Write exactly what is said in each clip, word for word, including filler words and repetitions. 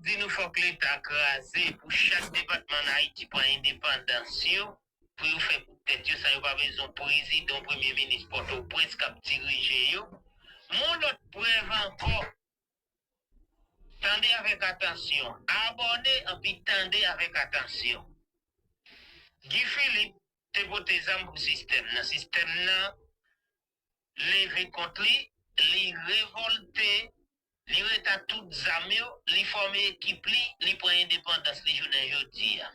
Di nou fòk Leta kraze pou chak depatman ann Ayiti pran endepandans yo, pou yo fè pou tèt yo, san yo pa bezwen prezidan, premye minis Pòtoprens k ap dirije yo. Yon lòt prèv ankò, tande avèk atansyon, abòne anpi tande avèk atansyon. Guy Philippe te pote zam pou sistèm nan. Sistèm nan leve kont li, li revòlte, li reta tout zam yo, li fòme ekip li, li pran endepandans li jounen jodi a.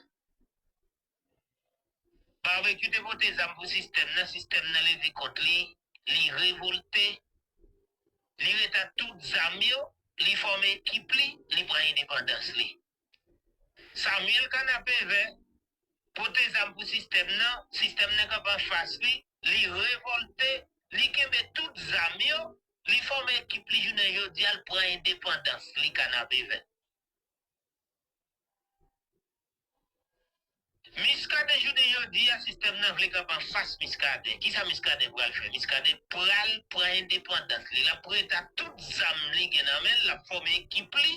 Babekyou te pote zam pou sistèm nan, sistèm nan leve kont li, li revòlte, li reta tout zam yo, li fòme ekip li, li pran endepandans li. Samuel Kanapevè pote zam pou sistèm nan, sistèm nan kanpe anfas li, li revòlte, li kenbe tout zam yo, li fòme ekip li jounen jodi a, l pran endepandans li Kanapevè. Miskaden jounen jodi a, sistèm nan vle kanpe anfas Miskaden. Kisa Miskaden pral fè? Miskaden pral pran endepandans li. L ap reta tout zam li gen nan men l, l ap fòme ekip li.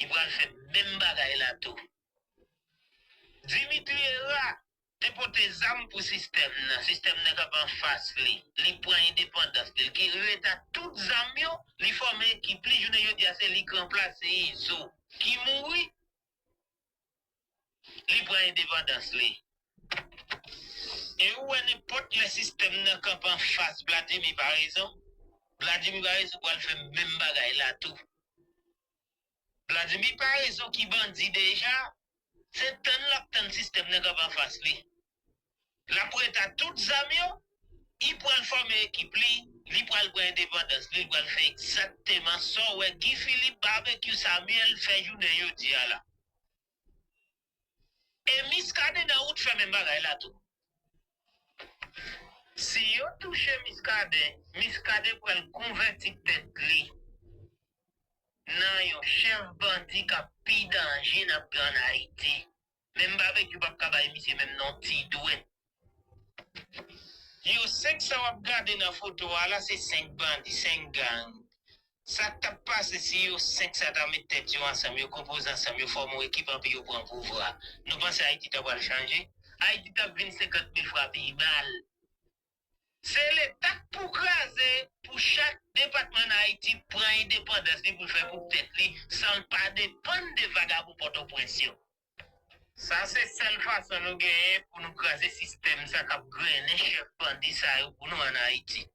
Li pral fè menm bagay la tou. Dimitri Herard te pote zam pou sistèm nan. Sistèm nan kanpe anfas li. Li pran endepandans li. Li reta tout zam yo, li fòme ekip li. Jounen jodi a, se li k ranplase Izo ki mouri. Li pran endepandans li. E ou wè nenpòt lè sistèm nan kanpe anfas Vladimir Paraison, Vladimir Paraison pral fè menm bagay la tou. Vladimir Paraison ki bandi deja, se tann l ap tann sistèm nan kanpe anfas li. L ap reta tout zam yo, li pral fòme ekip li, li pral pran endepandans li, li pral fè egzakteman sa w wè Guy Philippe, Babekyou, Samuel fè jounen jodi a la. E Miskaden nan wout fè menm bagay la tou. Si yo touche Miskaden, Miskaden pral konvèti tèt li nan yon chèf bandi k ap pi danje n ap gen ann Ayiti. Menm Babekyou p ap ka bay misye menm non ti dwèt. Yo senk sa w ap gade nan foto a la, se senk bandi, senk gang. Sa k t ap pase si yo senk sa ta met tèt yo ansanm, yo konpoze ansanm, yo fòme yon ekip anpi yo pran pouvwa? Nou panse Ayiti ta pral chanje? Ayiti t ap vin senkant mil fwa pi mal. Se Leta k pou kraze pou chak depatman nan Ayiti pran endepandans li pou l fè pou tèt li, san l pa depann de vagabon Pòtoprens yo. Sa se sèl fason nou genyen pou nou kraze sistèm sa k ap grennen chèf bandi sa yo pou nou ann Ayiti.